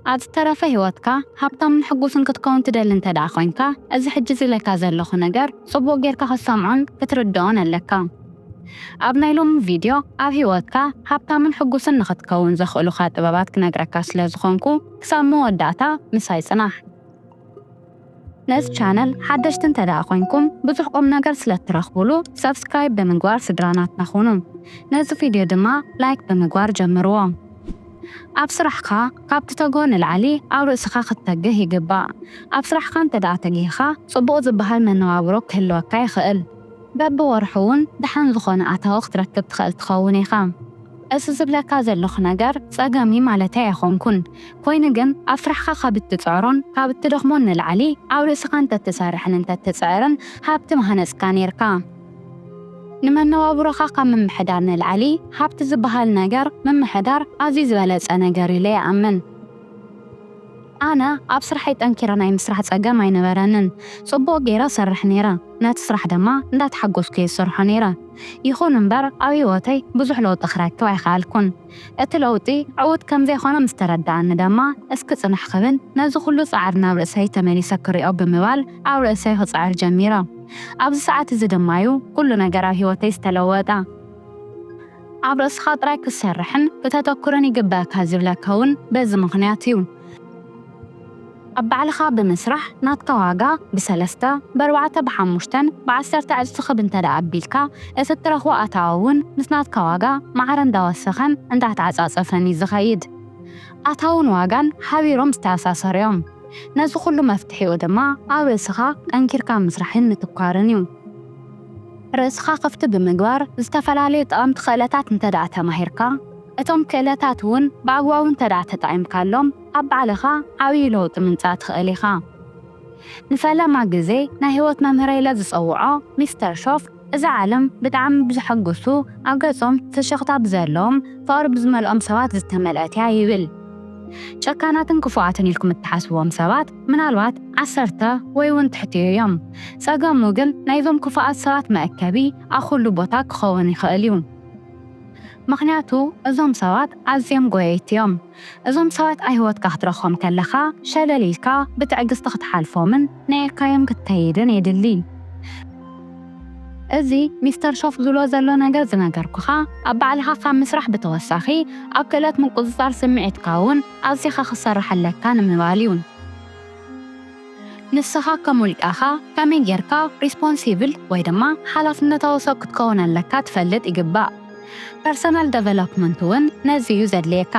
ኣብ ዝተረፈ ህይወትካ ሃብታምን ሕጉስን ክትከውን ትደሊ እንተ ደኣ ኮይንካ፣ እዚ ሕጂ ዝብለካ ዘለኹ ነገር ጽቡቕ ጌርካ ክትሰምዖን ክትርድኦን ኣለካ። ኣብ ናይ ሎሚ ቪድዮ፣ ኣብ ህይወትካ ሃብታምን ሕጉስን ንኽትከውን ዘኽእሉኻ ጥበባት ክነግረካ ስለ ዝኾንኩ፣ ክሳብ መወዳእታ ምሳይ ጽናሕ። ነዚ ቻነል ሓደሽቲ እንተ ደኣ ኮይንኩም፣ ብዙሕ ቁም ነገር ስለ እትረኽቡሉ፣ ሰብስክራይብ ብምግባር ስድራ ናትና ኩኑ። ነዚ ቪድዮ ድማ ላይክ ብምግባር ጀምርዎ። ኣብ ስራሕካ ካብ ትተግሆ ንላዕሊ ኣብ ርእስኻ ክትተግህ ይግባእ። ኣብ ስራሕካ እንተ ደኣ ተጊህኻ፣ ጽቡቕ ዝበሃል መነባብሮ ክህልወካ ይኽእል። በብወርሑ እውን ደሓን ዝኾነ ኣታዊ ክትረክብ ትኽእል ትኸውን ኢኻ። እዚ ዝብለካ ዘለኹ ነገር ጸገም እዩ ማለተይ ኣይኾንኩን። ኮይኑ ግን ኣብ ስራሕካ ካብ እትጽዕሮን ካብ እትደኽሞን ንላዕሊ ኣብ ርእስኻ እንተትሰርሕን እንተትጽዕርን ሃብቲ ምሃነጽካ ኔርካ። ንመነባብሮኻ ካብ ምምሕዳር ንላዕሊ ሃብቲ ዝበሃል ነገር ምምሕዳር ኣዝዩ ዝበለጸ ነገር ኢለ ይኣምን። ኣነ ኣብ ስራሐይ ጠንኪረ ናይ ምስራሕ ጸገም ኣይነበረንን። ጽቡቕ ገይረ እሰርሕ ነይረ። ነቲ ስራሕ ድማ እንዳተሓጎስኩ እየ ዝሰርሖ ነይረ። ይኹን እምበር ኣብ ህይወተይ ብዙሕ ለውጢ ክረክብ ኣይከኣልኩን። እቲ ለውጢ ዕዉት ከም ዘይኮነ ምስ ተረድኣኒ ድማ፣ እስኪ ጽንሕ ክብል፣ ነዚ ኩሉ ጻዕሪ ናብ ርእሰይ ተመሊሰ ክሪኦ ብምባል ኣብ ርእሰይ ክጽዕር ጀሚረ። ኣብዚ ሰዓት እዚ ድማ እዩ ኩሉ ነገር ኣብ ህይወተይ ዝተለወጠ። ኣብ ርእስኻ ጥራይ ክትሰርሕን ክተተኩርን ይግበኣካ ዝብለካ እውን በዚ ምኽንያት እዩ። ኣብ ባዕልኻ ብምስራሕ ናትካ ዋጋ ብሰለስተ፣ ብኣርባዕተ፣ ብሓሙሽተን ብዓሰርተ ዕጽፊ ክብ እንተ ደኣ ኣቢልካ፣ እቲ እትረኽቦ ኣታዊ እውን ምስ ናትካ ዋጋ ማዕረ እንዳወሰኸን እንዳተዓጻጸፈን እዩ ዝኸይድ። ኣታውን ዋጋን ሓቢሮም ዝተኣሳሰሩ እዮም። ነዚ ኩሉ መፍትሒኡ ድማ ኣብ ርእስኻ ጠንኪርካ ምስራሕን ምትኳርን እዩ። ርእስኻ ክፍቲ ብምግባር ዝተፈላለዩ ጠቐምቲ ክእለታት እንተ ደኣ ተማሂርካ፣ እቶም ክእለታት እውን ብኣግባቡ እንተ ደኣ ተጠቒምካሎም፣ ኣብ ባዕልኻ ዓብዪ ለውጢ ምምጻእ ትኽእል ኢኻ። ንፈለማ ግዜ ናይ ህይወት መምህረይ ኢለ ዝጸውዖ ሚስተር ሾፍ፣ እዛ ዓለም ብጣዕሚ ብዘሐጉሱ ኣብ ገጾም ፍሽኽታ ብዘለዎም ፍቕሪ ብዝመልኦም ሰባት ዝተመልአት እያ ይብል። ጨካናትን ክፉኣትን ኢልኩም እትሓስብዎም ሰባት ምናልባት ዓሰርተ ወይ እውን ትሕቲኡ እዮም። ጸገሙ ግን ናይዞም ክፉኣት ሰባት መእከቢ ኣብ ኩሉ ቦታ ክኸውን ይኽእል እዩ። ምኽንያቱ እዞም ሰባት ኣዝዮም ጎየይቲ እዮም። እዞም ሰባት ኣብ ህይወትካ ክትረኽቦም ከለኻ ሸለል ኢልካ ብትዕግስቲ ክትሓልፎምን ንዒርካዮም ክትከይድን የድሊ። እዚ ሚስተር ሾፍ ዝብሎ ዘሎ ነገር ዝነገርኩኻ ኣብ ባዕልኻ ካብ ምስራሕ ብተወሳኺ ኣብ ክእለት ምቁጽጻር ስምዒትካ እውን ኣዚኻ ክትሰርሕ ኣለካ ንምባል እዩ። ንስኻ ከም ውልቃኻ ከመይ ጌርካ ሪስፖንሲብል ወይ ድማ ሓላፍነታዊ ሰብ ክትከውን ኣለካ ትፈልጥ ይግባእ። ፐርሰናል ደቨሎፕመንት እውን ነዚ እዩ ዘድልየካ።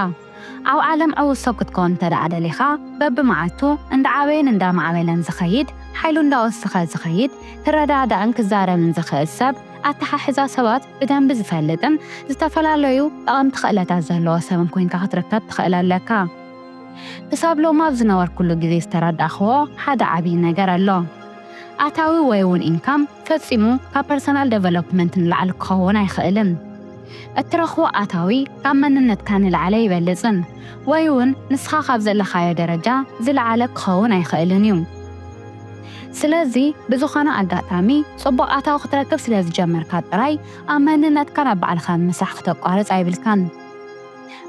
ኣብ ዓለም ዕዉት ሰብ ክትከውን እንተ ደኣ ደሊኻ፣ በብመዓልቱ እንዳዓበየን እንዳማዕበለን ዝኸይድ፣ ሓይሉ እንዳወሰኸ ዝኸይድ፣ ክረዳዳእን ክዛረብን ዝኽእል ሰብ፣ ኣተሓሕዛ ሰባት ብደንቢ ዝፈልጥን ዝተፈላለዩ ጠቐምቲ ክእለታት ዘለዎ ሰብን ኮይንካ ክትርከብ ትኽእል ኣለካ። ክሳብ ሎሚ ኣብ ዝነበርኩሉ ግዜ ዝተረዳእኽዎ ሓደ ዓብዪ ነገር ኣሎ። ኣታዊ ወይ እውን ኢንካም ፈጺሙ ካብ ፐርሰናል ደቨሎፕመንት ንላዕሊ ክኸውን ኣይኽእልን። እትረኽቦ ኣታዊ ካብ መንነትካ ንላዕሊ ኣይበልጽን፣ ወይ እውን ንስኻ ካብ ዘለኻዮ ደረጃ ዝለዓለ ክኸውን ኣይኽእልን እዩ። ስለዚ ብዝኾነ ኣጋጣሚ ጽቡቕ ኣታዊ ክትረክብ ስለ ዝጀመርካ ጥራይ ኣብ መንነትካ ናብ ባዕልኻ ምምሳሕ ክተቋርጽ ኣይብልካን።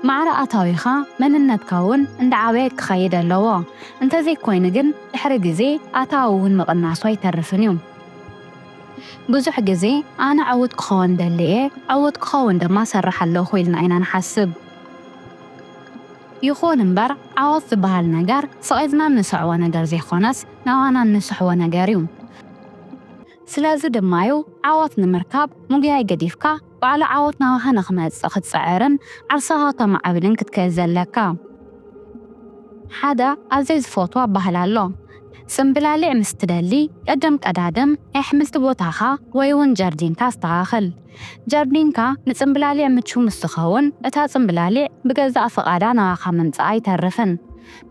ማዕረ ኣታዊኻ መንነትካ እውን እንዳዓበየ ክኸይድ ኣለዎ። እንተዘይኮይኑ ግን ድሕሪ ግዜ ኣታዊ እውን ምቕናሱ ኣይተርፍን እዩ። ብዙሕ ግዜ ኣነ ዕዉት ክኸውን ደሊ እየ፣ ዕዉት ክኸውን ድማ እሰርሕ ኣለኹ ኢልና ኢና ንሓስብ። ይኹን እምበር ዓወት ዝበሃል ነገር ስቕ ኢልና እንስዕቦ ነገር ዘይኮነስ ናባና እንስሕቦ ነገር እዩ። ስለዚ ድማ እዩ ዓወት ንምርካብ ምጉያይ ገዲፍካ ባዕሉ ዓወት ናባኻ ንኽመጽእ ክትጽዕርን ዓርስኻ ከማዕብልን ክትክእል ዘለካ። ሓደ ኣዝየ ዝፈትዎ ኣባህላ ኣሎ። ጽምብላሊዕ ምስ ትደሊ ቅድም ቀዳድም ኣሕምልቲ ቦታኻ ወይ እውን ጀርዲንካ ኣስተኻኽል። ጀርዲንካ ንጽምብላሊዕ ምቹው ምስ ዝኸውን፣ እታ ጽምብላሊዕ ብገዛእ ፍቓዳ ናባኻ ምምጻኣ ኣይተርፍን።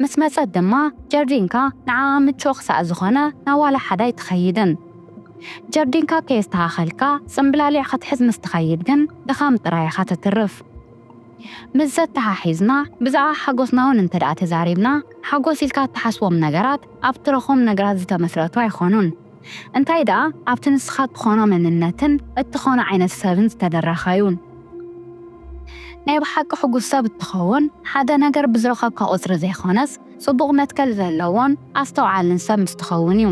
ምስ መጸት ድማ ጀርዲንካ ንዓኣ ምቹው ክሳዕ ዝኾነ ናብ ዋላ ሓደ ኣይትኸይድን። ጀርዲንካ ከየስተኻኸልካ ጽምብላሊዕ ክትሕዝ ምስ ትኸይድ ግን ድኻም ጥራይ ኢኻ ተትርፍ። ምስ ዘተሓሒዝና ብዛዕባ ሓጎስና እውን እንተ ደኣ ተዛሪብና፣ ሓጎስ ኢልካ እትሓስቦም ነገራት ኣብ ትረኽቦም ነገራት ዝተመስረቱ ኣይኾኑን። እንታይ ደኣ ኣብቲ ንስኻ እትኾኖ መንነትን እትኾኖ ዓይነት ሰብን ዝተደረኸ እዩ። ናይ ብሓቂ ሕጉስ ሰብ እትኸውን ሓደ ነገር ብዝረኸብካ ቁጽሪ ዘይኮነስ ጽቡቕ መትከል ዘለዎን ኣስተውዓልን ሰብ ምስ ትኸውን እዩ።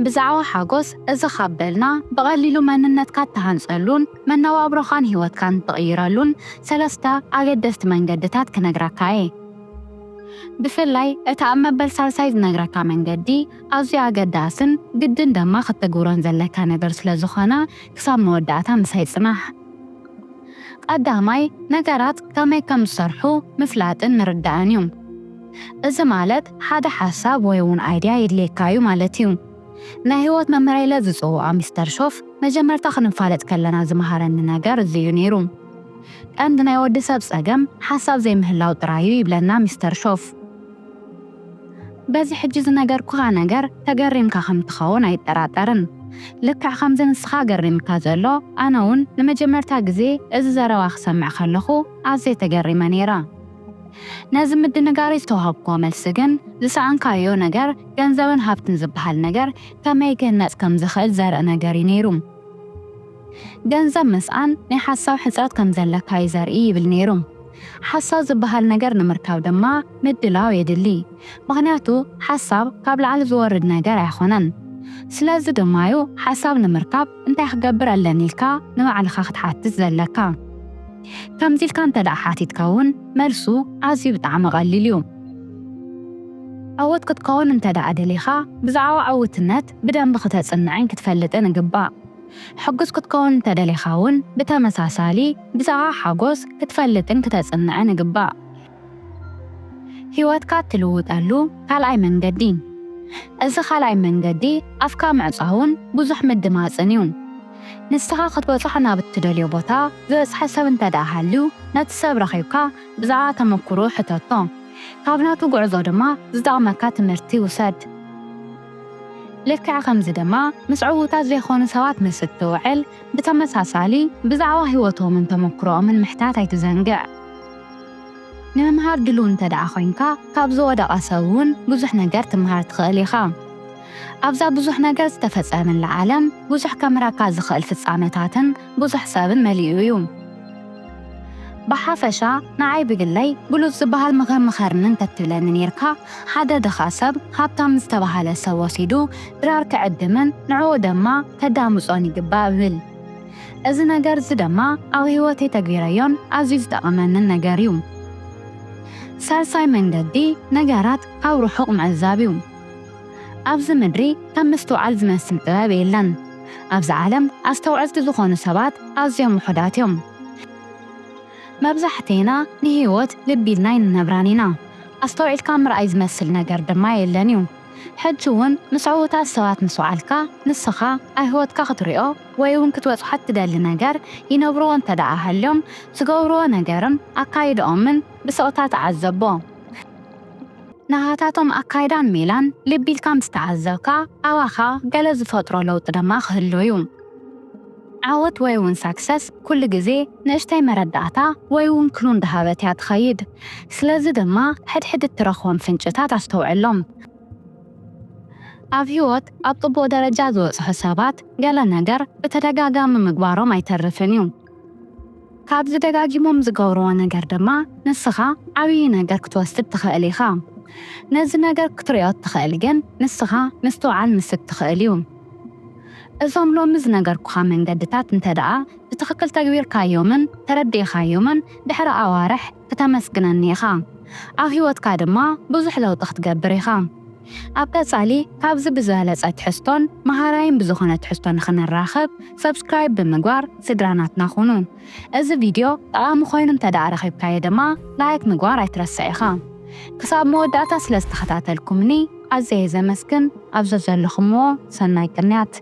ብዛዕባ ሓጎስ እዚ ካብ በልና ብቐሊሉ መንነትካ እትሃንጸሉን መነባብሮኻን ህይወትካን እትቕይረሉን ሰለስተ ኣገደስቲ መንገድታት ክነግረካ እየ። ብፍላይ እቲ ኣብ መበል ሳልሳይ ዝነግረካ መንገዲ ኣዝዩ ኣገዳስን ግድን ድማ ክትግብሮን ዘለካ ነገር ስለ ዝኾነ ክሳብ መወዳእታ ምሳይ ጽናሕ። ቀዳማይ ነገራት ከመይ ከም ዝሰርሑ ምፍላጥን ምርዳእን እዩ። እዚ ማለት ሓደ ሓሳብ ወይ እውን ኣይድያ የድልየካ እዩ ማለት እዩ። ናይ ህይወት መምህር ኢለ ዝጽውዖ ሚስተር ሾፍ መጀመርታ ክንፋለጥ ከለና ዝመሃረኒ ነገር እዚ እዩ ነይሩ። ቀንዲ ናይ ወዲ ሰብ ጸገም ሓሳብ ዘይምህላው ጥራይ እዩ ይብለና ሚስተር ሾፍ። በዚ ሕጂ ዝነገርኩኻ ነገር ተገሪምካ ከም ትኸውን ኣይጠራጠርን። ልክዕ ከምዚ ንስኻ ገሪምካ ዘሎ ኣነ እውን ንመጀመርታ ግዜ እዚ ዘረባ ክሰምዕ ከለኹ ኣዝየ ተገሪመ ነይረ። ነዚ ምድንጋረይ ዝተዋሃብክዎ መልሲ ግን ዝሰኣንካዮ ነገር ገንዘብን ሃብትን ዝበሃል ነገር ከመይ ክህነጽ ከም ዝኽእል ዘርኢ ነገር እዩ ነይሩ። ገንዘብ ምስኣን ናይ ሓሳብ ሕጽረት ከም ዘለካ እዩ ዘርኢ ይብል ነይሩ። ሓሳብ ዝበሃል ነገር ንምርካብ ድማ ምድላው የድሊ። ምኽንያቱ ሓሳብ ካብ ላዕሊ ዝወርድ ነገር ኣይኾነን። ስለዚ ድማ እዩ ሓሳብ ንምርካብ እንታይ ክገብር ኣለኒ ኢልካ ንባዕልኻ ክትሓትት ዘለካ። ከምዚ ኢልካ እንተ ደኣ ሓቲትካ እውን መልሱ ኣዝዩ ብጣዕሚ ቀሊል እዩ። ዕዉት ክትከውን እንተ ደኣ ደሊኻ ብዛዕባ ዕውትነት ብደንቢ ክተጽንዕን ክትፈልጥን ይግባእ። ሕጉስ ክትከውን እንተ ደሊኻ እውን ብተመሳሳሊ ብዛዕባ ሓጎስ ክትፈልጥን ክተጽንዕን ይግባእ። ህይወትካ እትልውጠሉ ካልኣይ መንገዲ። እዚ ካልኣይ መንገዲ ኣፍካ ምዕጻውን ብዙሕ ምድማጽን እዩ። ንስኻ ክትበጽሖ ናብ እትደልዮ ቦታ ዝበጽሐ ሰብ እንተ ደኣ ሃልዩ ነቲ ሰብ ረኺብካ ብዛዕባ ተመኩሮ ሕተቶ። ካብ ናቱ ጉዕዞ ድማ ዝጠቕመካ ትምህርቲ ውሰድ። ልክዕ ከምዚ ድማ ምስ ዕዉታት ዘይኮኑ ሰባት ምስ እትውዕል ብተመሳሳሊ ብዛዕባ ህይወቶምን ተመኩሮኦምን ምሕታት ኣይትዘንግዕ። ንምምሃር ድሉው እንተ ደኣ ኮይንካ ካብ ዝወደቐ ሰብ እውን ብዙሕ ነገር ትምሃር ትኽእል ኢኻ። ኣብዛ ብዙሕ ነገር ዝተፈጸመላ ዓለም ብዙሕ ከምረካ ዝኽእል ፍጻመታትን ብዙሕ ሰብን መሊኡ እዩ። ብሓፈሻ ንዓይ ብግለይ ብሉጽ ዝበሃል ምኽሪ ምኸርኒ እንተትብለኒ ኔርካ ሓደ ድኻ ሰብ ሃብታም ዝተባህለ ሰብ ወሲዱ ድራር ክዕድምን ንዕኡ ድማ ከዳምጾን ይግባእ እብል። እዚ ነገር እዚ ድማ ኣብ ህይወተይ ተግቢረዮን ኣዝዩ ዝጠቐመንን ነገር እዩ። ሳልሳይ መንገዲ ነገራት ካብ ርሑቕ ምዕዛብ እዩ። ኣብዚ ምድሪ ከም ምስትውዓል ዝመስል ጥበብ የለን። ኣብዚ ዓለም ኣስተውዕልቲ ዝኾኑ ሰባት ኣዝዮም ውሑዳት እዮም። መብዛሕቴና ንህይወት ልብ ኢልና ኣይንነብራን ኢና። ኣስተውዒልካ ምርኣይ ዝመስል ነገር ድማ የለን እዩ። ሕጂ እውን ምስ ዕዉታት ሰባት ምስ ወዓልካ ንስኻ ኣብ ህይወትካ ክትሪኦ ወይ እውን ክትበጽሖ እትደሊ ነገር ይነብርዎ እንተ ደኣ ሃልዮም ዝገብርዎ ነገርን ኣካይድኦምን ብስቕታ ተዓዘቦ። ናሃታቶም ኣካይዳን ሜላን ልብ ኢልካ ምስ ተዓዘብካ ኣባኻ ገለ ዝፈጥሮ ለውጢ ድማ ክህሉ እዩ። ዓወት ወይ እውን ሳክሰስ ኩሉ ግዜ ንእሽተይ መረዳእታ ወይ እውን ክሉ እንዳሃበት እያ ትኸይድ። ስለዚ ድማ ሕድሕድ እትረኽቦም ፍንጭታት ኣስተውዕሎም። ኣብ ህይወት ኣብ ጽቡቕ ደረጃ ዝበጽሑ ሰባት ገለ ነገር ብተደጋጋሚ ምግባሮም ኣይተርፍን እዩ። ካብዚ ደጋጊሞም ዝገብርዎ ነገር ድማ ንስኻ ዓብዪ ነገር ክትወስድ ትኽእል ኢኻ። ነዚ ነገር ክትሪኦ እትኽእል ግን ንስኻ ምስትውዓል ምስ እትኽእል እዩ። እዞም ሎሚ ዝነገርኩኻ መንገድታት እንተ ደኣ ብትኽክል ተግቢርካዮምን ተረዲእኻዮምን ድሕሪ ኣዋርሕ ክተመስግነኒ ኢኻ። ኣብ ህይወትካ ድማ ብዙሕ ለውጢ ክትገብር ኢኻ። ኣብ ቀጻሊ ካብዚ ብዝበለጸ ትሕዝቶን መሃራይን ብዝኾነ ትሕዝቶ ንኽንራኸብ ሰብስክራይብ ብምግባር ስድራ ናትና ኩኑ። እዚ ቪድዮ ጠቓሚ ኮይኑ እንተ ደኣ ረኺብካዮ ድማ ላይክ ምግባር ኣይትረስዕ ኢኻ። ክሳብ መወዳእታ ስለ ዝተኸታተልኩምኒ ኣዝየ ዘመስግን። ኣብ ዘዘለኹምዎ ሰናይ ቅንያት።